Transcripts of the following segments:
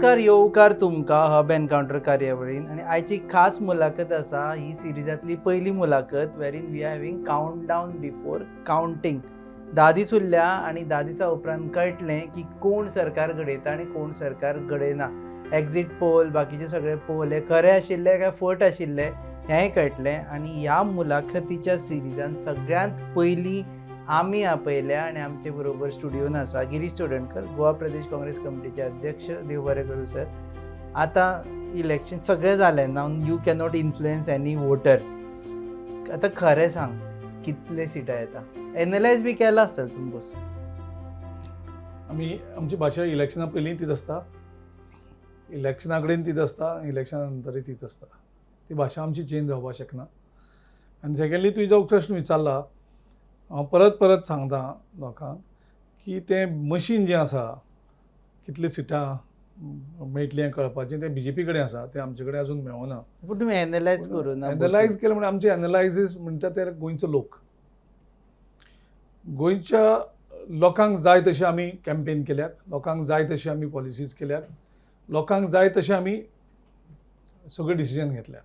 नमस्कार, येवकार तुमकां हब एनकावंटर कार्यावळीन. आनी आयची खास मुलाखत आसा, ही सिरिजांतली पयली मुलाखत, wherein we are having count down before counting. 10 दीस उरल्या आनी 10 दिसां उपरांत कळटलें की कोण सरकार घडयता आनी कोण सरकार घडयना. एक्झीट पोल, बाकीचे सगळे पोल हे खरे आशिल्ले काय फट आशिल्ले हेंय कळटलें. आनी ह्या मुलाखतीच्या सिरिजान सगळ्यांत पयलीं आमी आपयल्या आनी आमचे बरोबर स्टुडियोन आसा गिरीश चोडणकर, गोवा प्रदेश काँग्रेस कमिटीचे अध्यक्ष. देव बरें करूं सर. आतां इलेक्शन सगळें जालें ना, you cannot influence any voter. आतां खरें सांग, कितले सिटां येता? एनलायज बी केलां आसतलें तुमी बसून. आमी, आमची भाशा इलेक्शना पयलीं तीच आसता, इलेक्शना कडेन तीच आसता, इलेक्शना नंतरूय तीच आसता. ती भाशा आमची चेंज जावपाक शकना. आनी सेकंडली, तुवें जो प्रश्न विचारला, हांव परत परत सांगता लोकांक की तें मशीन जें आसा, कितलीं सिटां मेळटलीं हें कळपाचें, तें बीजेपी कडेन आसा, तें आमचे कडेन अजून मेळना. पूण तुमी एनलायज करूं ना? एनलायज केलें म्हणजे, आमचे एनलायजीस म्हणटा ते गोंयचो लोक, गोंयच्या लोकांक जाय तशें आमी कॅम्पेन केल्यात, लोकांक जाय तशें आमी पॉलिसीज केल्यात, लोकांक जाय तशें आमी सगळे डिसिजन घेतल्यात.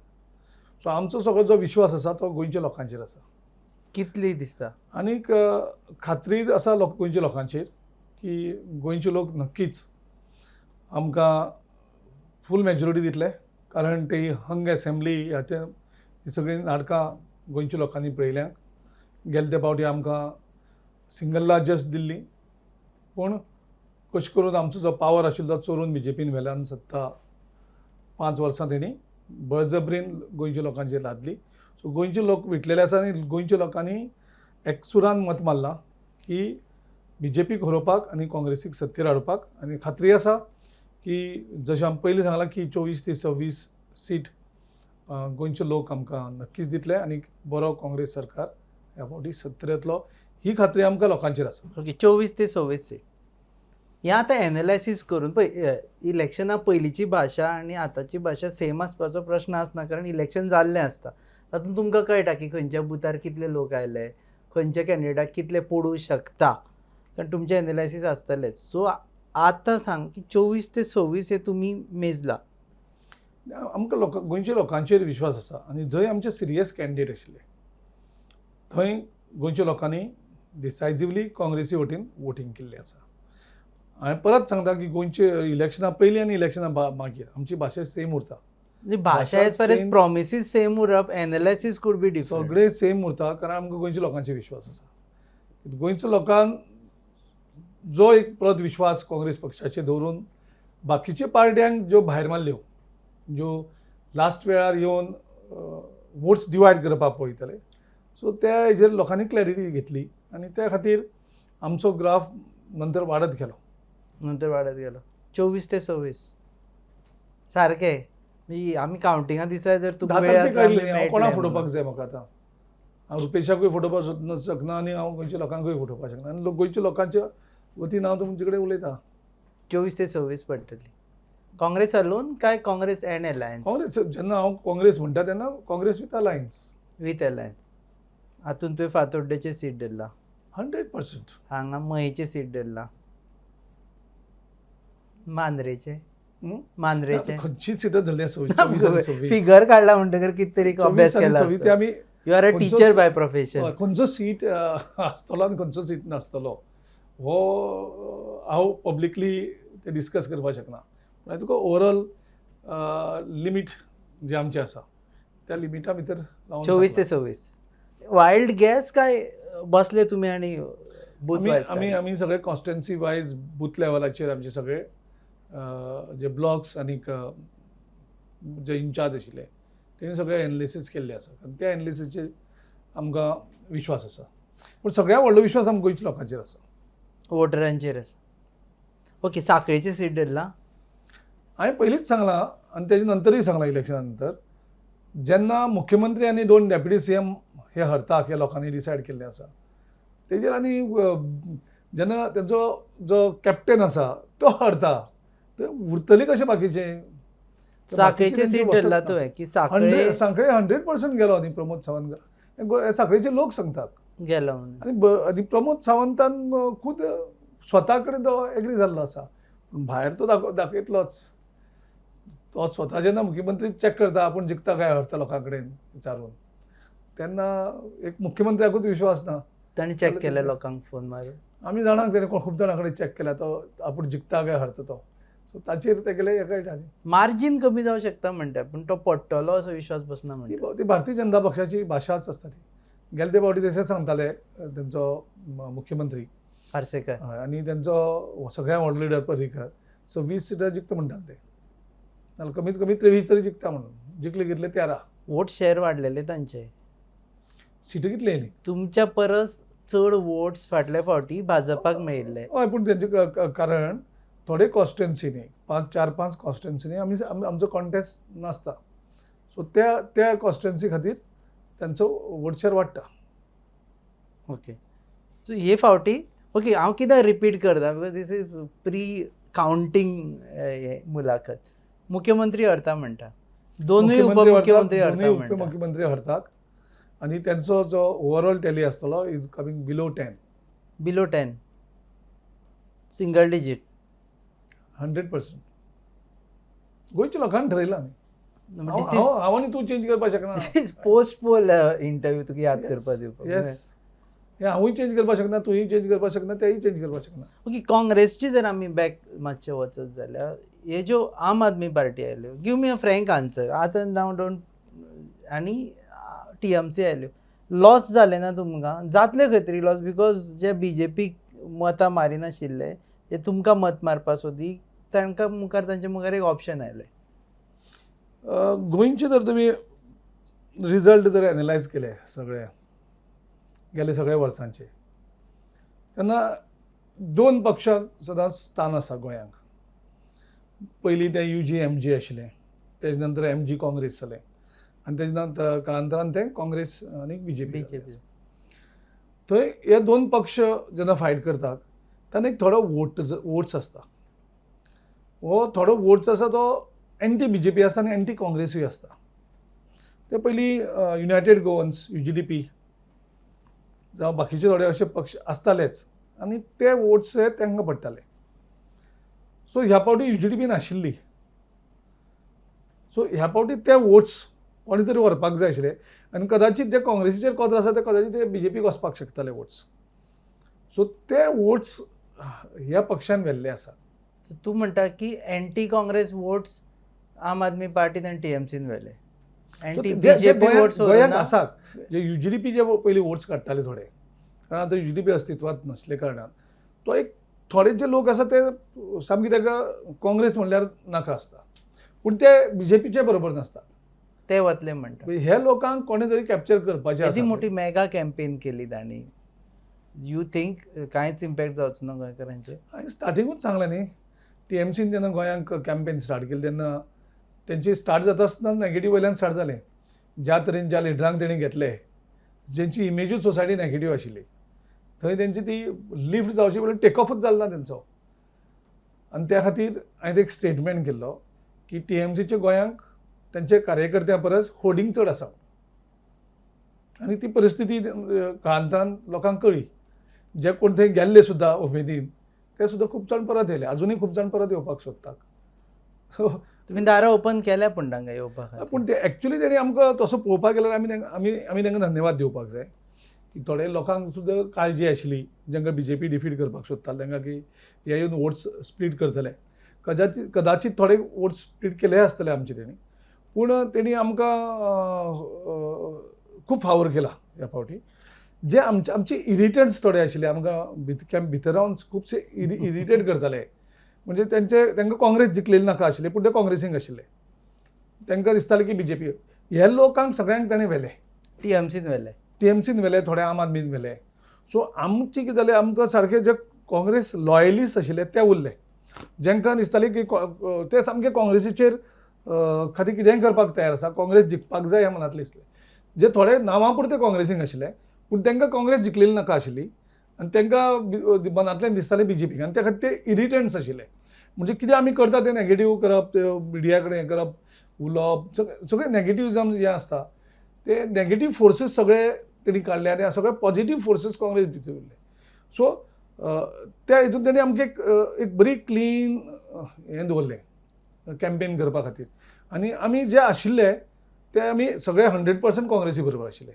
सो आमचो सगळो जो विश्वास आसा तो गोंयच्या लोकांचेर आसा. कितली दिसता? आनीक खात्री आसा लोक, गोंयच्या लोकांचेर की गोंयचे लोक नक्कीच आमकां फूल मेजॉरिटी दितले, कारण ती हंग एसेंब्ली ह्या ते ही सगळीं नाटकां गोंयच्या लोकांनी पळयल्या. गेले ते फावटी आमकां सिंगल लार्जस्ट दिल्ली, पूण कशें करून आमचो जो पावर आशिल्लो तो चोरून बीजेपीन व्हेला आनी सत्ता 5 वर्सां तेणी बळजबरीन गोंयच्या लोकांचेर लादली. सो गोंयचे लोक विटलेले आसा आनी गोंयच्या लोकांनी एकसुरान मत मारलां की बीजेपीक हरोवपाक आनी काँग्रेसीक सत्तेर हाडपाक. आनी खात्री आसा की जशें आमी पयलीं सांगलां की 24 ते 26 सीट गोंयचे लोक आमकां नक्कीच दितले आनी बरो काँग्रेस सरकार ह्या फावटी सत्तेर येतलो, ही खात्री आमकां लोकांचेर आसा. ओके, 24 ते 26 सीट हें आतां एनालायसीस करून पळय, इलेक्शना पयलींची भाशा आनी आतांची भाशा सेम आसपाचो प्रश्न आसना, कारण इलेक्शन जाल्लें आसता. तातूंत तुमकां कळटा की खंयच्या बुथार कितले लोक आयले, खंयच्या कॅन्डिडेटाक कितले पडूं शकता, कारण तुमचें एनालायसीस आसतलेंच. सो आतां सांग की 24 ते 26 हे तुमी मेजला? आमकां लोकां, गोंयच्या लोकांचेर विश्वास आसा आनी जंय आमचे सिरियस कॅन्डिडेट आशिल्ले थंय गोंयच्या लोकांनी डिसायजिवली काँग्रेसी वटेन वोटींग केल्लें आसा. हांवें परत सांगता की गोंयचे इलेक्शना पयलीं आनी इलेक्शना मागीर आमची भाशा सेम उरता. म्हणजे भाशा as far as promises same उरप, एनालायसीस could be different. सगळे सेम उरता, कारण आमकां गोंयच्या लोकांचेर विश्वास आसा. गोंयच्या लोकांक जो एक परत विश्वास काँग्रेस पक्षाचेर दवरून बाकीच्या पार्ट्यांक ज्यो भायर मारल्यो, ज्यो लास्ट वेळार येवन वोट्स डिवायड करपाक पळयताले, सो त्या हेजेर लोकांनी क्लॅरिटी घेतली आनी त्या खातीर आमचो ग्राफ नंतर वाडत गेलो. नंतर वाडत गेलो. 24 ते 26 सारकें म्हणजे आमी कावंटिंगा दिसा जर तुका 10 वेळ तारखे आसल्यार आमी कळ्ळी. हांव कोणाक मेळटले फटोवपाक म्हणून. जाय म्हाका आतां? हांव रुपेशाकूय फटोवपाक शकना आनी हांव गोंयच्या लोकांकूय फटोवपाक शकना आनी गोंयच्या लोकांच्या वतीन हांव तुमचे कडेन उलयतां. 24 ते 26 पडटली काँग्रेस अलोन काय काँग्रेस अँड अलायन्स? काँग्रेस. जेन्ना हांव काँग्रेस म्हणटा तेन्ना Congress with alliance. With alliance. हातून तुवें फातोड्डेचें सीट धरला? 100%. हांगा मयेचें सीट धरला, मांद्रेचें? मांद्रेचें. खंयचीच सिटां धरली? 24 आनी 26. फिगर काडला म्हणटकर कितें तरी अभ्यास 24 आनी केला. 26 ते आमी you are a teacher by profession. खंयचो सीट आसतलो आनी खंयचो सीट नासतलो हो हांव पब्लिकली ते डिस्कस करपाक शकना, पूण तुका ओवरऑल लिमीट जे आमचे आसा त्या लिमिटा भितर लावन 24 ते सांगलां. 26 वायल्ड गॅस काय बसले तुमी आनी बूथ आमी वायज? आमी आमी सगळे कॉन्स्टिट्युएन्सी वायज बूथ लेवलाचेर आमचे सगळे जे ब्लॉक्स आनीक जे इन्चार्ज आशिल्ले तेणी सगळे एनालिसीस केल्ले आसा आनी त्या एनालिसीचेर आमकां विश्वास आसा, पूण सगळ्या व्हडलो विश्वास आमकां गोंयच्या लोकांचेर आसा. वोटरांचेर आसा. ओके, साखळेचें सीट धरला? हांवें पयलींच सांगलां आनी तेजे नंतरूय सांगलां, इलेक्शना नंतर जेन्ना मुख्यमंत्री आनी दोन डेप्युटी सीएम हे हरता हे लोकांनी डिसायड केल्लें आसा, तेजेर आनी जेन्ना तेंचो जो कॅप्टन आसा तो हरता, ते उरतले कशे बाकीचे? साखळेचें सीट धरला तुवें की साखळे? सांखळे 100% गेलो न्ही प्रमोद सावंत. हे सांखळेचे लोक सांगतात. गेलो म्हणून. आनी आनी प्रमोद सावंतान खूद स्वता कडेन तो एग्री जाल्लो आसा, पूण भायर तो दाखयतलोच. तो स्वता जेन्ना मुख्यमंत्री चॅक करता आपूण जिखता काय हरता लोकां कडेन विचारून, तेन्ना एक मुख्यमंत्र्याकूच विश्वास ना. ताणें चॅक केले लोकांक फोन मारून? आमी जाणा तेणें खूब जाणां कडेन चॅक केला तो आपूण जिखता काय हरता तो. सो ताचेर तेगेले हें कळटा न्ही. मार्जीन कमी जावं शकता म्हणटा, पूण तो पडटलो असो विश्वास बसना म्हणटा. ती भारतीय जनता पक्षाची भाशाच आसता ती. गेले ते फावटी तशेंच सांगताले तेंचो मुख्यमंत्री आर्सेकर आनी तेंचो सगळ्यात व्हडलो लिडर पर्रीकर 26 सिटां जिखता म्हणटाले ते, नाल्यार कमीत कमी 23 तरी जिखता म्हणून. जिखले कितले? 13. वोट शेअर वाडलेले तांचे. सिटां कितली येयली? तुमच्या परस चड वोट्स फाटले फावटी भाजपाक मेळिल्ले. हय, पूण तेंचे कारण थोडे कॉन्स्टिट्युएन्सीनी, 4-5 कॉन्स्टिट्युएन्सीनी आमी आमचो कॉन्टेस्ट नासता. सो त्या त्या कॉन्स्टिट्युएन्सी खातीर तेंचो वोट शेअर वाडटा. ओके, सो हे फावटी ओके हांव कित्याक रिपीट करता because this is pre counting हे मुलाखत. मुख्यमंत्री हरता म्हणटा, दोनूय उपमुख्यमंत्री हरता म्हणटा. उपमुख्यमंत्री हरतात आनी तेंचो जो ओवरऑल टॅली आसतलो is coming below 10. Below 10, single digit. 100%. गोंयच्या लोकांनी ठरयलां न्ही. हांव आनी तूं चेंज करपाक शकना. पोस्ट पोल इंटरव्यू तुका याद करपाक दिवपाक. येस, हें हांवूय चेंज करपाक शकना, तूंय चेंज करपाक शकना, तेय चेंज करपाक शकना. ओके, काँग्रेसची जर आमी बॅक मातशें वचत जाल्यार हे ज्यो आम आदमी पार्टी आयल्यो, give me a frank answer आतां नाव don't, आनी टीएमसी आयल्यो, लॉस जालें ना तुमकां? जातलें खंय तरी लॉस, because जे बीजेपीक मतां मारिनाशिल्ले ते तुमकां मत मारपा सोदी, तांकां मुखार तांचे मुखार एक ऑप्शन आयलें. गोंयचे जर तुमी रिजल्ट जर एनलायज केले सगळे गेले सगळे वर्सांचे, तेन्ना दोन पक्षांक सदांच स्थान आसा गोंयांक. पयलीं तें UG MG आशिल्लें, तेजे नंतर MG Congress जालें आनी तेजे नंतर काळांतरान तें काँग्रेस आनी बीजेपी. बीजेपी. थंय हे दोन पक्ष जेन्ना फायट करतात तेन्ना एक थोडो वोट्स आसता. हो थोडो वोट्स आसा तो एंटी बीजेपी आसता आनी एंटी काँग्रेसूय आसता. ते पयलीं युनायटेड गोवन्स, UGDP जावं बाकीचे थोडे अशे पक्ष आसतालेच आनी ते वोट्स हे तांकां पडटाले. सो ह्या फावटी UGDP नाशिल्ली. सो ह्या फावटी ते वोट्स कोणी तरी व्हरपाक जाय आशिल्ले आनी कदाचीत जे काँग्रेसीचेर कोत्र आसा ते कदाचीत ते बीजेपीक वचपाक शकताले वोट्स. सो ते वोट्स ह्या पक्षान व्हेल्ले आसा. तूं म्हणटा की एंटी काँग्रेस वोट्स आम आदमी पार्टीन आनी टीएमसीन व्हेले, एंटी बीजेपी वोट्स गोंयांत आसात. जे UGDP जे पयलीं वोट्स काडटाले थोडे, कारण आतां UGDP अस्तित्वांत नासले कारणान तो एक थोडे जे लोक आसा ते सामकी ताका काँग्रेस म्हणल्यार नाका आसता, पूण ते बीजेपीचे बरोबर नासता, ते वतले म्हणटा. हे लोकांक कोणे तरी कॅप्चर करपाचें येदी आसा. मोठी मेगा कॅम्पेन केली तांणी, you think कांयच इम्पॅक्ट जावचो ना गोंयकारांचेर? हांवें स्टार्टिंगूच सांगलें न्ही, टीएमसीन जेन्ना गोंयांक कॅम्पेन स्टार्ट केली तेन्ना तेंची स्टार्ट जाता आसतना नॅगेटीव वयल्यान स्टार्ट जालें. ज्या तरेन ज्या लिडरांक तेणी घेतले, जेंची इमेजूच सोसायटी नॅगेटीव आशिल्ली, थंय तेंची ती लिफ्ट जावची पयलीं टेक ऑफूच जालो ना तेंचो. आनी त्या खातीर हांवें एक स्टेटमेंट केल्लो की टीएमसीचे गोंयांक तेंचे कार्यकर्त्यां परस होर्डिंग चड आसा, आनी ती परिस्थिती काळांतरान लोकांक कळ्ळी. जे कोण थंय गेल्ले सुद्दां उमेदीन ते सुद्दां खूब जाण परत येयले, आजुनूय खूब जाण परत येवपाक सोदतात. तुमी दारां ओपन केल्या पूण तांकां येवपा खातीर. पूण ते एक्चुली तेणी आमकां तसो पळोवपाक गेल्यार आमी तांकां धन्यवाद दिवपाक जाय की थोडे लोकांक सुद्दां काळजी आशिल्ली, जांकां बीजेपी डिफीट करपाक सोदताले तांकां की हे येवन वोट्स स्प्लीट करतले. कदाचीत थोडे वोट्स स्प्लीट केले आसतले आमचे तेणी, पूण तेणी आमकां खूब फावोर केला ह्या फावटी. जे आमचे इरिटंट्स थोडे आशिल्ले, आमकां कॅम्प भितर रावन खुबशे इरिटेट करताले. म्हणजे तांकां काँग्रेस जिखलेली नाका आशिल्ली, पूण ते काँग्रेसीक आशिल्ले, तांकां दिसतालें की बीजेपी. ह्या लोकांक सगळ्यांक ताणें व्हेले, टीएमसीन व्हेले, टीएमसीन व्हेले, थोडे आम आदमीन व्हेले. सो आमची कितें जालें, आमकां सारके जे काँग्रेस लॉयलिस्ट आशिल्ले ते उरले, जांकां दिसतालें की ते सामके काँग्रेसीचेर खातीर कितेंय करपाक तयार आसा, काँग्रेस जिखपाक जाय हें मनांतलें दिसलें. जे थोडे नांवां पुरते काँग्रेसीक आशिल्ले, पूण तांकां काँग्रेस जिखलेली नाका आशिल्ली आनी तांकां मनांतल्यान दिसतालें बीजेपीक, आनी त्या खातीर ते इरिटंट्स आशिल्ले. म्हणजे कितें आमी करता तें नॅगेटीव करप, ते मिडिया कडेन हें करप, उलोवप, सगळें नॅगेटिविजम जें आसता ते नॅगेटीव फोर्सीस सगळे तेणी काडले आनी सगळे पॉझिटीव फोर्सीस काँग्रेस भितर उरले. सो त्या हितून तेणी आमकां एक बरी क्लीन हें दवरलें कॅम्पेन करपा खातीर. आनी आमी जे आशिल्ले ते आमी सगळे 100% काँग्रेसी बरोबर आशिल्ले.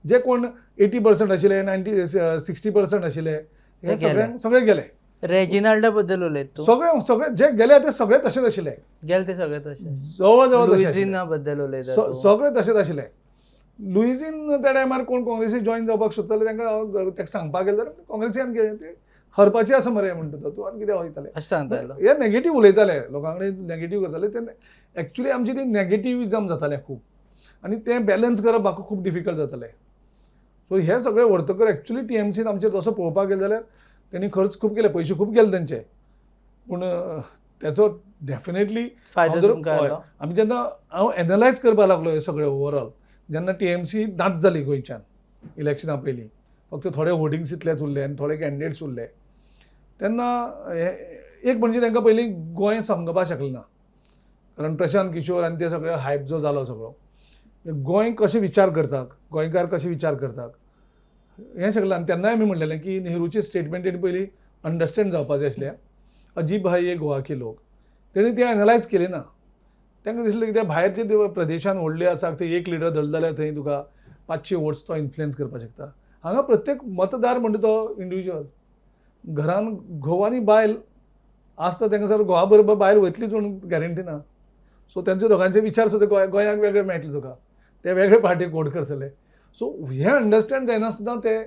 जे कोण 80% आशिल्ले, 90-60% आशिल्ले, ते हे गेले. सगळे गेले. रेजिनाल्डा बद्दल उलयत तूं? सगळे सगळे जे गेले ते सगळे तशेच आशिल्ले. गेले ते सगळे तशे. जवळ जवळ तशे आशिल्ले. लुइझिना बद्दल उलयता तूं? सगळे तशेच आशिल्ले. लुइझीन त्या टायमार कोण काँग्रेसी जॉईन जावपाक सोदताले तांकां ताका सांगपाक गेले जाल्यार काँग्रेसी ते हरपाचे आसा मरे म्हणटा तूं आनी कितें वयताले अशें सांगतालो. हे नेगेटीव उलयताले, लोकां कडेन नेगेटीव करताले. ते एक्चुली आमची ती नेगेटिविजम जातालें खूब आनी तें बॅलन्स करप म्हाका खूब डिफिकल्ट जातालें. सो हे सगळे व्हरतकर एक्चुली टीएमसीन आमचेर तसो पळोवपाक गेले जाल्यार तेणी खर्च खूब केले, पयशे खूब गेले तेंचे, पूण तेचो डेफिनेटली फायदो तुमकां जालो. आमी जेन्ना हांव एनलायज करपाक लागलो हें सगळें ओवरऑल, जेन्ना टीएमसी नाच जाली गोंयच्यान इलेक्शना पयलीं, फक्त थोडे होर्डिंग्स इतलेच उरले आनी थोडे कॅन्डिडेट्स उरले, तेन्ना हे एक म्हणजे तांकां पयलीं गोंय समजपाक शकलें ना, कारण प्रशांत किशोर आनी ते सगळे हायप जो जालो सगळो, गोंय कशें विचार करतात, गोंयकार कशें विचार करतात हें शकलें. आनी तेन्नाय आमी म्हणलेलें की नेहरूचे स्टेटमेंट तेणी पयलीं अंडरस्टँड जावपाचें आसलें, अजीब भाई ये गोवा के लोक, तेणी तें एनलायज केलें ना. तांकां दिसलें की ते भायर जे प्रदेशान व्हडले आसा ते एक लिडर धरले जाल्यार थंय तुका 500 वोट्स तो इन्फ्लुयन्स करपाक शकता. हांगा प्रत्येक मतदार म्हणटा तो इंडिविज्युअल, घरान घोव आनी बायल आसता तांकां सर घोवा बरोबर बायल वयतलीच म्हणून गॅरंटी ना. सो तेंचे दोगांचे विचार सुद्दां गोंयाक वेगळे मेळटले तुका, ते वेगळे पार्टीक वोट करतले. सो हें अंडरस्टँड जायनासतना ते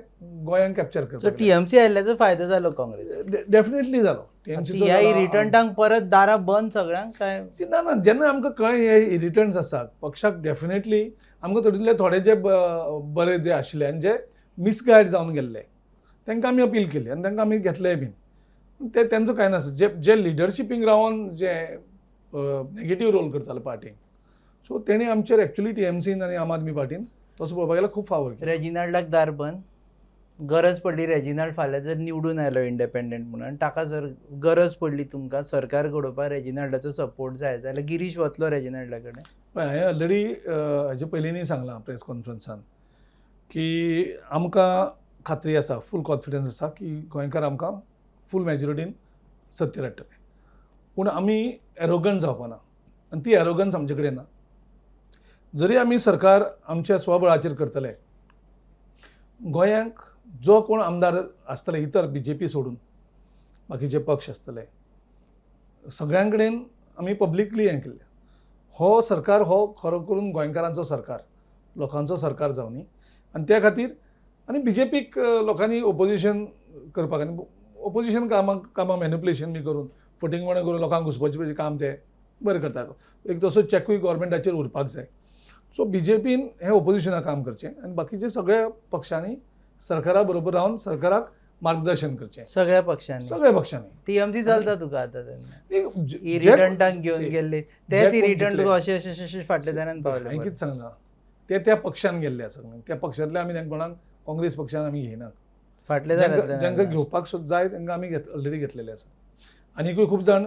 गोंयांक कॅप्चर सो करता. टीएमसी आयिल्ल्याचो फायदो जालो काँग्रेस? डेफिनेटली जालो टीएमसी. ह्या इरिटंटांक परत दारां बंद सगळ्यांक काय? ना ना, जेन्ना आमकां कळ्ळें हे इरिटंट्स आसात पक्षाक, डेफिनेटली आमकां तातूंतले थोडे जे बरे जे आशिल्ले आनी जे मिसगायड जावन गेल्ले तांकां आमी अपील केली आनी तांकां आमी घेतलेय बीन. ते तेंचो कांय नासता, जे जे लिडरशिपींक रावन जे नेगेटीव रोल करताले पार्टीन, सो तेणी आमचेर एक्चुली टीएमसीन आनी आम आदमी पार्टीन तसो पळोवपाक गेल्यार खूब फावर केलो. रेजिनाल्डाक दार बंद, गरज पडली रेजिनाल्ड फाल्यां जर निवडून आयलो इंडिपेंडंट म्हणून आनी ताका जर गरज पडली तुमकां सरकार घडोवपाक रेजिनाल्डाचो सपोर्ट जाय जाल्यार गिरीश वतलो रेजिनाल्डा कडेन? पळय, हांवें ऑलरेडी हाजे पयलींय सांगलां प्रेस कॉन्फरन्सान की आमकां खात्री आसा, फूल कॉन्फिडन्स आसा की गोंयकार आमकां फूल मॅजॉरिटीन सत्तेर हाडटले. पूण आमी एरोगंट जावपाना आनी ती एरोगन्स आमचे कडेन ना. जरी आमी सरकार आमच्या स्वबळाचेर करतले, गोंयांक जो कोण आमदार आसतले इतर बीजेपी सोडून बाकीचे पक्ष आसतले, सगळ्यां कडेन आमी पब्लिकली हें केल्लें, हो सरकार हो खरो करून गोंयकारांचो सरकार, लोकांचो सरकार जावनी. आनी त्या खातीर आनी बीजेपीक लोकांनी ओपोजिशन करपाक आनी ओपोजिशन कामां मॅनिपुलेशन बी करून फटींगपणां करून लोकांक घुसपाचें काम ते बरें करतात. एक तसो चॅकूय गव्हर्मेंटाचेर उरपाक जाय. सो बीजेपीन हें ओपोजिशना काम करचें आनी बाकीचे सगळ्या पक्षांनी सरकारा बरोबर रावन सरकाराक मार्गदर्शन करचें. सगळ्या पक्षांनी? सगळ्या पक्षांनी. टीएमसी चलता तुका आतां तेन्ना इरिटंटांक घेवन गेल्ले तेच इरिटंट तुका अशें अशें अशें फाटल्या दारान पावले. हांवें कितें सांगलां, ते त्या पक्षान गेल्ले आसा, त्या पक्षांतले आमी कोणाक काँग्रेस पक्षान आमी घेयना, फाटल्या जांकां घेवपाक जाय तांकां आमी ऑलरेडी घेतलेले आसा. आनीकूय खूब जाण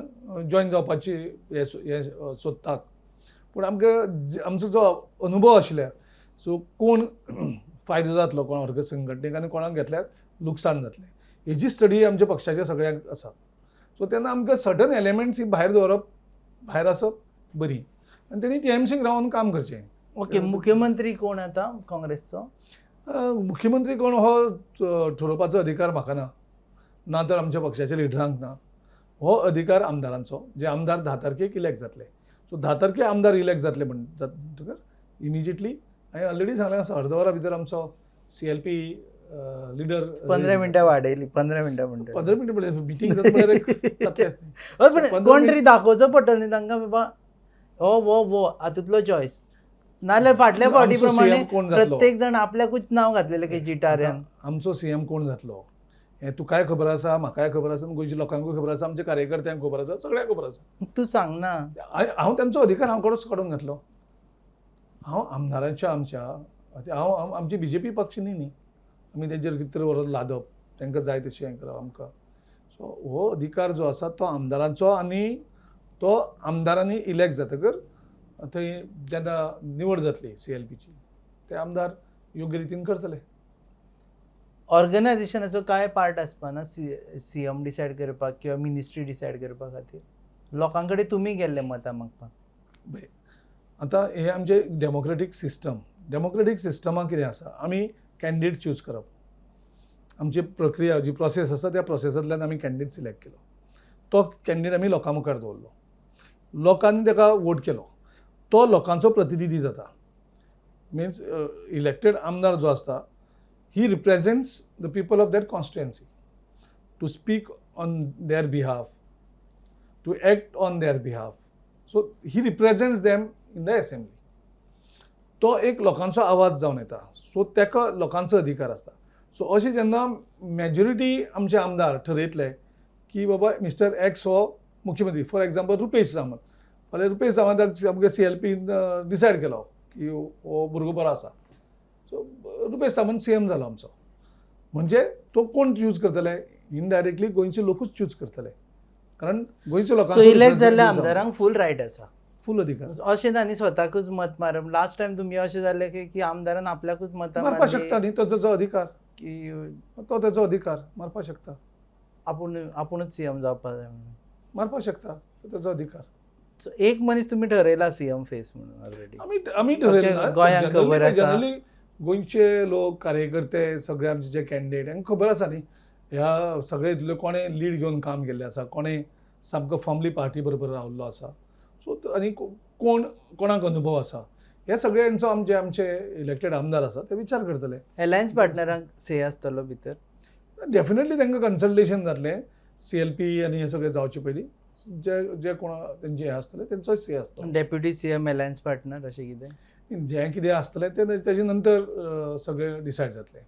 जॉयन जावपाची हे सोदतात, पूण आमकां आमचो जो अनुभव आशिल्लो, सो कोण फायदो जातलो कोण वर्ग संघटनेक आनी कोणाक घेतल्यार लुकसाण जातलें, हेजी स्टडी आमच्या पक्षाच्या सगळ्यांक आसा. सो तेन्ना आमकां सर्टन एलिमेंट्स ही भायर दवरप, भायर आसप बरी आनी तेणी टीएमसीक रावन काम करचें. ओके, मुख्यमंत्री कोण आतां काँग्रेसचो? मुख्यमंत्री कोण हो ठरोवपाचो अधिकार म्हाका ना, ना तर आमच्या पक्षाच्या लिडरांक ना. हो अधिकार आमदारांचो, जे आमदार 10 तारखेक इलेक्ट जातले. सो 10 तारखेक आमदार इलेक्ट जातले म्हणटकर इमिजिएटली हांवें ऑलरेडी सांगलें आसा, अर्द वरा भितर आमचो CLP leader 15 मिनटां वाडयली, 15 मिनटां म्हणटा, 15 मिनटां पळय मिटींग जाता. हय, पण कोण तरी दाखोवचो पडटलो न्ही तांकां, बाबा हो हो हो हातूंतलो चॉयस, नाल्यार फाटल्या फावटी प्रमाणे प्रत्येक जाण आपल्याकूच नांव घातलेलें की जिटाऱ्यान. आमचो सीएम कोण जातलो हें तुकाय खबर आसा, म्हाकाय खबर आसा, गोंयच्या लोकांकूय खबर आसा, आमच्या कार्यकर्त्यांक खबर आसा, सगळ्यांक खबर आसा. तूं सांग ना. हांव तांचो अधिकार हांव कडूच काडून घेतलो. हांव आमदारांच्या आमच्या हांव आमची बीजेपी पक्ष न्ही न्ही आमी तेंचेर कितें तरी व्हरून लादप, तांकां जाय तशें हें करप आमकां. सो हो अधिकार जो आसा तो आमदारांचो आनी तो आमदारांनी इलेक्ट जातकर थंय जेन्ना निवड जातली CLPची ते आमदार योग्य रितीन करतले. ऑर्गनायझेशनाचो काय पार्ट आसपाना सीएम डिसायड करपाक किंवा मिनिस्ट्री डिसायड करपा खातीर? लोकां कडेन तुमी गेल्ले मतां मागपाक? आतां हे आमचे डेमोक्रेटीक सिस्टम, डेमोक्रेटीक सिस्टमाक कितें आसा, आमी कॅन्डिडेट चूज करप, आमची प्रक्रिया जी प्रोसेस आसा त्या प्रोसेसांतल्यान आमी कॅन्डिडेट सिलेक्ट केलो, तो कॅन्डिडेट आमी लोकां मुखार दवरलो, लोकांनी ताका वोट केलो, तो लोकांचो प्रतिनिधी जाता. मिन्स इलेक्टेड आमदार जो आसता, he represents the people of that constituency to speak on their behalf, to act on their behalf. So he represents them in the assembly. तो एक लोकांचो आवाज जावन येता, सो ताका लोकांचो अधिकार आसता. सो अशें जेन्ना मॅजॉरिटी आमचे आमदार ठरयतले की बाबा मिस्टर एक्स हो मुख्यमंत्री, फॉर एग्जाम्पल रुपेश सामंत, फाल्यां रुपेश सामंताक आमगे सीएलपीन डिसायड केलो की हो भुरगो बरो आसा, सो रुपेश सामंत सीएम जालो आमचो. म्हणजे तो कोण चूज करतले? इनडायरेक्टली गोंयचे लोकूच चूज करतले, कारण गोंयचे सो इलेक्ट जाल्ल्या लोकांचो आमदारांक फूल रायट आसा. फूल अधिकार. अशें ना न्ही स्वताकूच मत मारप. लास्ट टायम तुमगे अशें जालें की आमदारान आपल्याकूच मतां मारपाक मारली. शकता न्ही, तो तेजो अधिकार. की तो तेजो अधिकार, मारपाक शकता. आपूण आपुणूच सीएम जावपाक जाय म्हणून. मारपाक शकता, तो तेजो अधिकार. सो एक मनीस तुमी ठरयला सीएम फेस म्हणून ऑलरेडी? आमी ठरयलें. गोंयांक खबर आसा. जनरली गोंयचे लोक, कार्यकर्ते, सगळे आमचे जे कॅन्डिडेट, हांकां खबर आसा न्ही ह्या सगळे हितूंतले कोणें लीड घेवन काम केल्लें आसा, कोणें सामको फर्मली पार्टी बरोबर रावल्लो आसा, सो आनी कोण कोणाक अनुभव आसा, हे सगळ्यांचो आमचे आमचे इलेक्टेड आमदार आसा ते विचार करतले. अलायन्स पार्टनरांक से आसतलो भितर? डेफिनेटली तांकां कन्सल्टेशन जातलें. सीएलपी आनी हे सगळें जावचे पयलीं जे जे कोण तेंचे हे आसतले तेंचोय से आसतलो. डेप्युटी सीएम अलायन्स पार्टनर अशें कितें? जें कितें आसतलें तें तेजे नंतर सगळें डिसायड जातलें.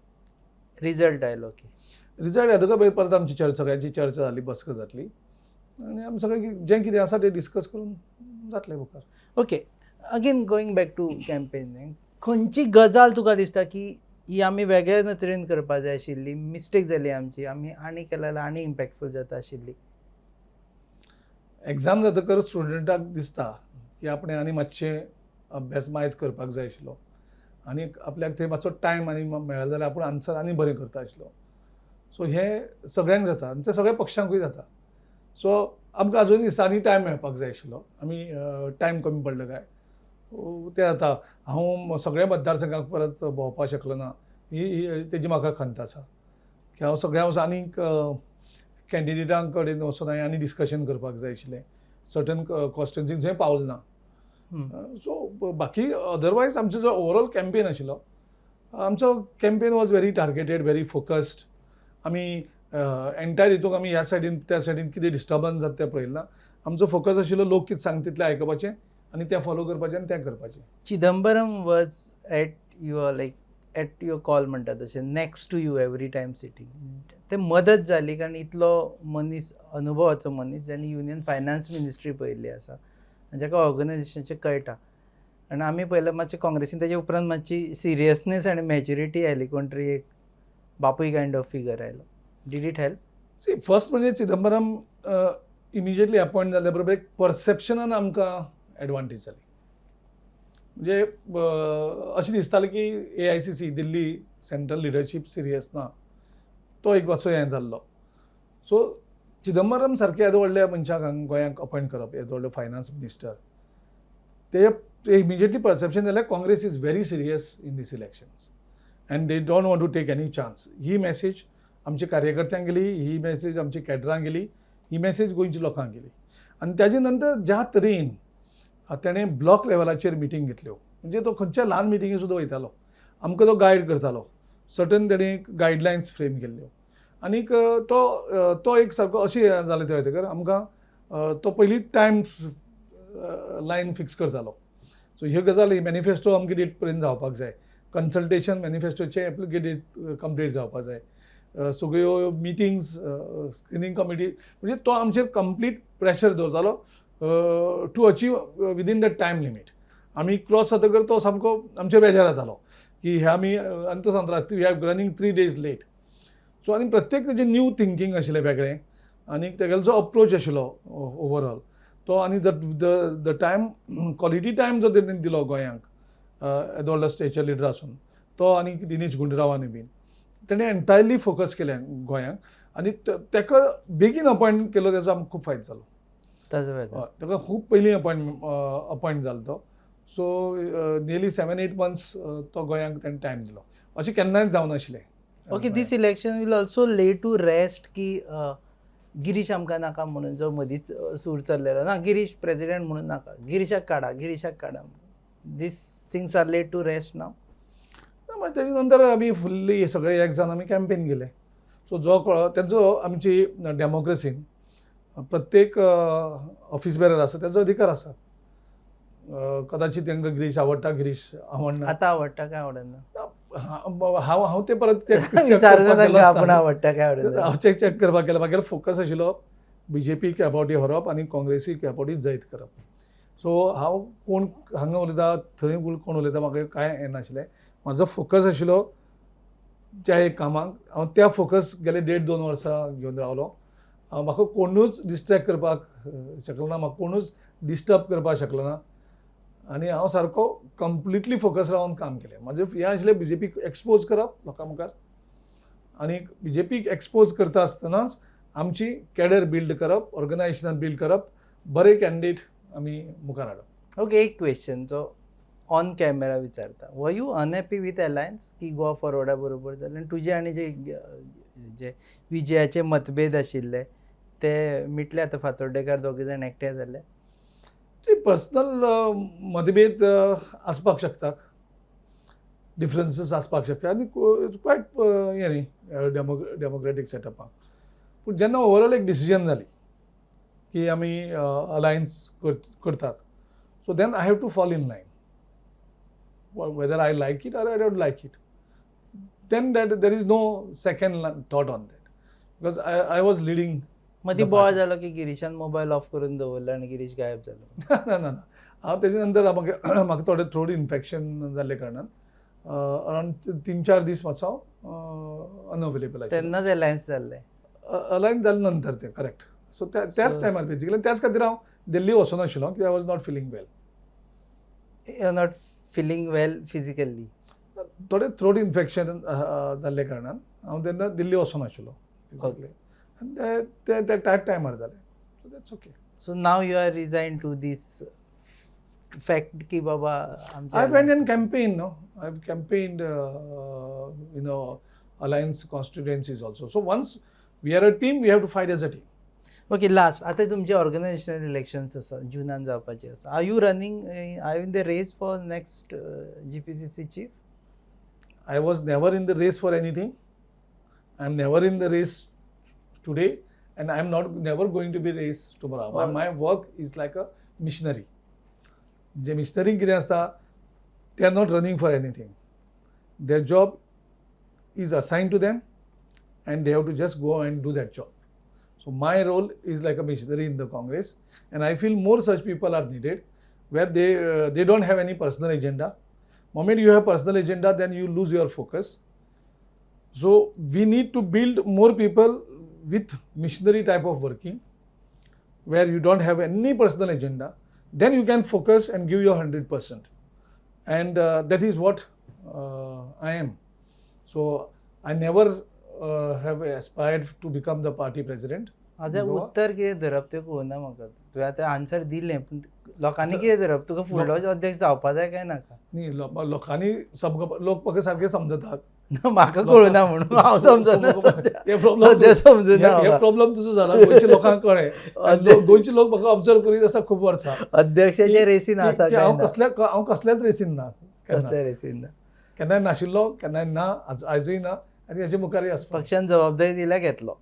रिजल्ट आयलो की? रिजल्ट येतकर मागीर परत आमची चर्चा, सगळ्यांची चर्चा जाली, बसका जातली आनी आमी सगळें जें कितें आसा तें डिस्कस करून जातलें मुखार. Okay, again going back to campaign, खंयची गजाल तुका दिसता की ही आमी वेगळे नदरेन करपा जाय आशिल्ली, मिस्टेक जाली आमची, आमी आनी केल्या जाल्यार आनी इम्पॅक्टफूल जाता आशिल्ली? एग्जाम जातकर स्टुडंटाक दिसता की आपणें आनी मातशें अभ्यास मायज करपाक जाय आशिल्लो आनी आपल्याक थंय मातसो टायम आनी मेळ्ळो जाल्यार आपूण आन्सर आनी बरें करता आशिल्लो. सो हें सगळ्यांक जाता आनी तें सगळ्या पक्षांकूय जाता. सो आमकां आजून दिसता आनी टायम मेळपाक जाय आशिल्लो, आमी टायम कमी पडलो काय तें जाता. हांव सगळ्या मतदारसंघाक परत भोंवपाक शकलो ना, ही तेजी म्हाका खंत आसा की हांव सगळ्या वचून आनीक कॅन्डिडेटां कडेन वचून हांवें आनी डिस्कशन करपाक जाय आशिल्लें, सर्टन कॉन्स्टिट्युएन्सीक जंय पावलो ना. सो बाकी अदरवायज आमचो जो ओवरऑल कॅम्पेन आशिल्लो, आमचो campaign was very targeted, very focused. आमी एंटायर हितूंक आमी ह्या सायडीन त्या सायडीन कितें डिस्टर्बन्स जाता तें पळयलें ना. आमचो फोकस आशिल्लो लोक कितें सांगता तितलें आयकपाचें आनी तें फॉलो करपाचें आनी तें करपाचें. Chidambaram was at your like at your call म्हणटा तशें, next to you every time sitting. ते मदत जाली कारण इतलो मनीस, अनुभवाचो मनीस, जाणी युनियन फायनान्स मिनिस्ट्री पळयल्ली आसा आनी जाका ऑर्गनायझेशनाचें कळटा. आनी आमी पळयलें मातशें काँग्रेसीन तेजे उपरांत मातशी सिरियसनेस आनी मॅच्युरिटी आयली, कोण तरी एक बापूय कायंड ऑफ फिगर आयलो. Did it help? C, first म्हणजे चिदंबरम इमिजिएटली अपॉयंट जाल्या बरोबर एक परसेप्शनान आमकां एडवांटेज जाली. म्हणजे अशें दिसतालें की एआयसीसी, दिल्ली सेंट्रल लिडरशीप सिरियस ना, तो एक मातसो हें जाल्लो. सो चिदंबरम सारके येदो व्हडल्या मनशाक हांगा गोंयांक अपॉयंट करप, येदो व्हडलो फायनान्स मिनिस्टर, ते इमिजिएटली परसेप्शन जालें Congress is very serious in these elections and they don't want to take any chance. He message आमच्या कार्यकर्त्यांक गेली, ही मॅसेज आमच्या कॅडरांक गेली, ही मॅसेज गोंयच्या लोकांक गेली. आनी ताजे नंतर ज्या तरेन तेणें ब्लॉक लेवलाचेर मिटींग घेतल्यो, म्हणजे तो खंयच्या ल्हान मिटिंगे सुद्दां वयतालो, आमकां तो गायड करतालो, सर्टन तेणें गायडलायन्स फ्रेम केल्ल्यो आनीक तो एक सारको अशें जालें तें वयतकर आमकां तो पयलीं टायम लायन फिक्स करतालो. सो ह्यो गजाल, मॅनिफेस्टो अमके डेट पर्यंत जावपाक जाय, कन्सल्टेशन मॅनिफेस्टोचें अमके डेट कंप्लीट जावपाक जाय, सगळ्यो मिटिंग्स, स्क्रिनींग कमिटी, म्हणजे तो आमचेर कंप्लीट प्रेशर दवरतालो to achieve within the time limit. आमी क्रॉस जातकर तो सामको आमचेर बेजार जातालो की हे आमी, आनी तो सांगतालो we are running 3 days late. So आनी प्रत्येक तेजें न्यू थिंकींग आशिल्लें वेगळें आनी तेगेलो जो अप्रोच आशिल्लो ओवरऑल तो, आनी the time, quality time जो तेणी दिलो गोंयांक येदो व्हडलो स्टेचर लिडर आसून तो, आनी दिनेश गुंडूरावानूय बीन तेणें एंटायरली फोकस केलें गोंयांक आनी तेका बेगीन अपॉयंट केलो, तेजो आमकां खूब फायदो जालो. ताजो फायदो. हय, ताका खूब पयलीं अपॉयंट जालो तो. So nearly 7-8 months तो गोंयांक ताणें टायम दिलो. अशें केन्नाच जावनाशिल्लें. Okay, this election will also lay to rest की गिरीश आमकां नाका म्हणून जो मदींच सूर चल्लेलो ना, गिरीश प्रेजिडेंट म्हणून नाका, गिरीशाक काडा, गिरीशाक काडा, these things are laid to rest now. ना, मागीर तेच्या नंतर आमी फुल्ली सगळे एक जावन आमी कॅम्पेन केले. सो जो कळ्ळो तेंचो, आमची डेमोक्रेसीन प्रत्येक ऑफिस बेरर आसा, तेजो अधिकार आसा. कदाचित तांकां गिरीश आवडटा, गिरीश आवडना. आतां आवडटा काय आवडना? हांव हांव ते परत ते check विचारूना करपाक गेलो तांकां आपूण आसता. आवडटा काय आवडना. हांव चॅक चॅक करपाक गेलो. म्हागेलो फोकस आशिल्लो बीजेपीक ह्या फावटी हरोवप आनी काँग्रेसीक ह्या फावटी जैत करप. सो हांव कोण हांगा उलयता, थंय कोण उलयता, म्हाका कांय हें नाशिल्लें. म्हाजो फोकस आशिल्लो ज्या एक कामाक हांव त्या फोकस गेले देड दोन वर्सां घेवन रावलो. म्हाका कोणूच डिस्ट्रेक्ट करपाक शकलो ना, म्हाका कोणूच डिस्टर्ब करपाक शकलो ना आनी हांव सारको कंप्लिटली फोकस रावन काम केलें. म्हाजें हें आशिल्लें बीजेपीक एक्सपोज करप लोकां मुखार आनी बीजेपीक एक्सपोज करता आसतनाच आमची कॅडर बिल्ड करप, ऑर्गनायजेशन बिल्ड करप, बरे कॅन्डिडेट आमी मुखार हाडप. ओके, एक क्वेश्चन जो ऑन कॅमेरा विचारता. Were you unhappy with alliance की गोवा फॉरवर्डा बरोबर जालें आनी तुजे आनी जे जे विजयाचे मतभेद आशिल्ले ते मिटले? आतां फातोड्डेकार दोगे जाण एकठांय जाले. ते पर्सनल मतभेद आसपाक शकता, डिफरन्सीस आसपाक शकता आनी क्वायट हें न्ही डेमोक्रेटीक सेटअपाक. पूण जेन्ना ओवरऑल एक डिसिजन जाली की आमी अलायन्स करतात, so then I have to fall in line, whether I like it or I don't like it. Then that there is no second thought on that because I was leading. मदीं The बोवाळ party. जालो की गिरीशान mobile of करून दवरलो आनी गिरीश गायब जालो. ना ना ना, हांव तेजे नंतर म्हाका थोडें थ्रोट इन्फेक्शन जाल्ले कारणान अरावंड 3-4 दीस मातसो हांव अनअवेलेबल आशिल्लो. तेन्नाच अलायन्स जाल्लें. अलायन्स जाले नंतर तें करेक्ट. सो त्या त्याच टायमार बेजिकली त्याच खातीर हांव दिल्ली वचनाशिल्लो कित्याक I was not feeling well. You not feeling well physically? थोडें थ्रोट इन्फेक्शन जाल्ले कारणान हांव तेन्ना दिल्ली वचनाशिल्लो. आनी ते ते त्याच टायमार जालें, so that's okay. So now you are resigned to this fact की बाबा आमचे I went and alliance. Campaigned, no? I've campaigned in alliance constituencies also. So once we are a team, we have to fight as a team. Okay, last, आतां तुमचे organisational elections आसा, जुनान जावपाचे आसा. Are you running, are in the race for next GPCC chief? I was never in the race for anything. I'm never in the race today, and I'm not never going to be race tomorrow. My work is like a missionary. J missionary कितें आसता, they are not running for anything. Their job is assigned to them and they have to just go and do that job. So my role is like a missionary in the Congress, and I feel more such people are needed, where they don't have any personal agenda. Moment you have personal agenda, then you lose your focus. So we need to build more people with missionary type of working, where you don't have any personal agenda. Then you can focus and give your 100%, and that is what I am. So I never have aspired to become the party president. आतां Goa. उत्तर कितें धरप तें कळना म्हाका. तुवें आतां answer दिलें, पूण लोकांनी कितें धरप? तुका फुडलो अध्यक्ष जावपा जाय काय नाका? न्ही, लोकांनी लोक म्हाका सारके समजतात. म्हाका कळना म्हणून हांव समजना सद्या. हे problem सद्या समजुना हे म्हाका. प्रॉब्लम तुजो जाला. गोंयच्या लोकांक कळ्ळें आनी गोंयचे लोक म्हाका ऑब्जर्व करीत आसा खूब वर्सां अध्यक्षाचे रेसीन आसा की काय हांव ना? कसल्या हांव कसल्याच रेसीन ना. कसल्या केन्नाच. रेसीन ना? केन्नाय नाशिल्लो, केन्नाय ना, आयजूय ना आनी हेजे मुखारय आसपाक. पक्षान जबाबदारी दिल्या, घेतलो.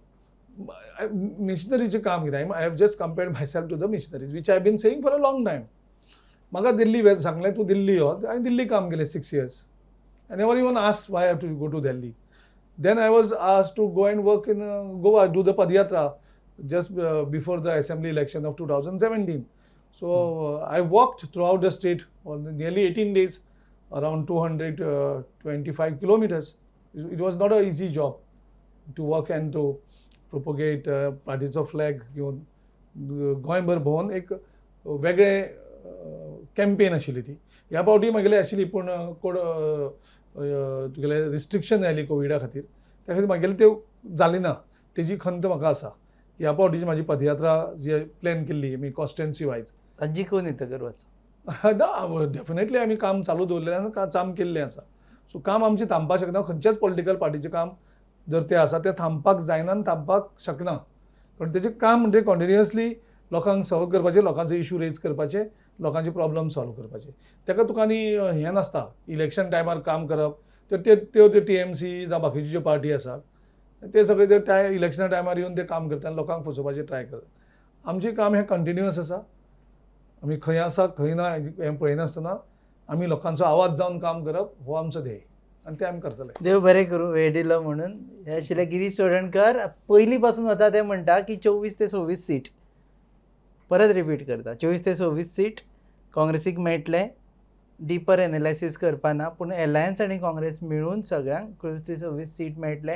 मिशनरीचें काम कितें, I have just compared myself to the missionaries, which I been saying for a long time. म्हाका दिल्ली सांगलें, तूं दिल्ली यो. हांवें दिल्ली काम केलें 6 years. I never even asked why have to go to Delhi. Then I was asked to go and work in Goa, do the padayatra just before the assembly election of 2017. So I walked throughout the state for nearly 18 days, around 225 kilometers. It was not an easy job to work and to propagate पार्टीचो flag घेवन गोंयभर भोंवन एक वेगळें campaign आशिल्ली ती. ह्या फावटी म्हागेली आशिल्ली, पूण कोण तुगेले रिस्ट्रिक्शन आयली कोविडा खातीर, त्या खातीर म्हागेली त्यो जाली ना. तेजी खंत म्हाका आसा. ह्या फावटीची म्हाजी पदयात्रा जी प्लॅन केल्ली मी कॉन्स्टिट्युएन्सी वायज जिखून येतकर वच. डेफिनेटली आमी काम चालू दवरलेलें आसा, काम केल्लें आसा. सो काम आमचें थांबपाक शकना. खंयच्याच पॉलिटिकल पार्टीचें काम जर तें आसा तें थांबपाक जायना आनी थांबपाक शकना, कारण तेजें काम म्हणजे कंटिन्युअसली लोकांक सर्व करपाचें, लोकांचो इशू रेज करपाचे, लोकांचे प्रॉब्लम सॉल्व करपाचे. ताका तुका आनी हें नासता इलेक्शन टायमार काम करप. तर ते त्यो त्यो टीएमसी जावं बाकीच्यो ज्यो पार्टी आसा ते सगळे ते इलेक्शना टायमार येवन ते काम करता आनी लोकांक फसोवपाचें ट्राय करता. आमचें काम हें कंटिन्युअस आसा. आमी खंय आसा खंय ना हें पळयनासतना आमी लोकांचो आवाज जावन काम करप हो आमचो ध्येय आनी तें आमी करतले. देव बरें करूं वेळ दिलो म्हणून. हे आशिल्ले गिरीश चोडणकर. पयलीं पासून वता ते म्हणटा की 24 ते 26 सीट, परत रिपीट करता, 24 ते 26 सीट काँग्रेसीक मेळटले. डिपर एनालायसीस करपाना, पूण एलायन्स आनी काँग्रेस मेळून सगळ्यांक 24 ते 26 सीट मेळटले.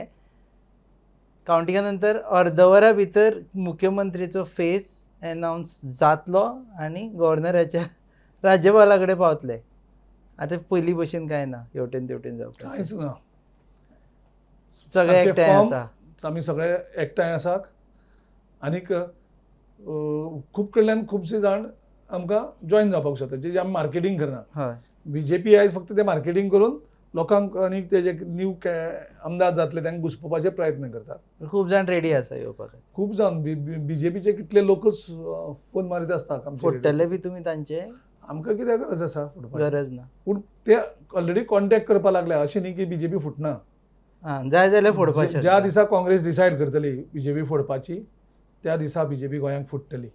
कावंटिंगा नंतर अर्द वरा भितर मुख्यमंत्रीचो फेस एनावन्स जातलो आनी गव्हर्नराच्या राज्यपाला कडेन पावतले. आतां पयलीं भशेन कांय ना हेवटेन तेवटेन जावपाचें. कांयच ना. सगळे सारकें एकठांय firm. आसा. आमी सगळे एकठांय आसात आनीक खूब कडल्यान खुबशे जाण आमकां जॉयन जावपाक शकता, जे आमी मार्केटींग करना. बीजेपी आयज फक्त ते मार्केटींग करून लोकांक आनी ते जे न्यू आमदार जातले तांकां घुसपोवपाचे प्रयत्न करतात. खूब जाण रेडी आसा येवपाक. खूब जाण बीजेपीचे कितले लोकच फोन मारीत आसता आमचे. फोडटले बी तुमी तांचे? आमकां कित्याक गरज आसा फुटपाची? गरज ना. पूण ते ऑलरेडी कॉन्टेक्ट करपाक लागले, अशें न्ही की बीजेपी फुटना. आं, जाय जाल्यार फोडपाक ज्या शकता. दिसा काँग्रेस डिसायड करतली बीजेपी फोडपाची, त्या दिसा बीजेपी गोंयांक फुट्टली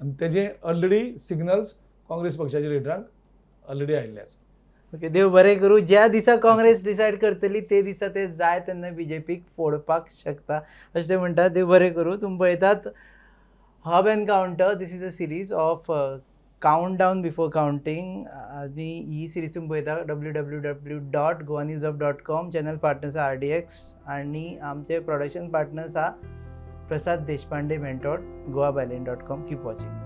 आनी तेजे ऑलरेडी सिग्नल्स काँग्रेस पक्षाच्या लिडरांक ऑलरेडी आयिल्ले आसा. ओके, देव बरें करूं. ज्या दिसा काँग्रेस डिसायड करतली ते दिसा ते जाय तेन्ना बीजेपीक फोडपाक शकता अशें ते म्हणटात. देव बरें करूं. तुमी पळयतात Hub Encounter. This is a series of count down before counting आनी ही सिरीज तुमी पळयता www.goanewshub.com. Channel partners RDX आनी आमचे प्रोडक्शन पार्टनर्स आहा Prasad Deshpande, mentor, goabyline.com. Keep watching.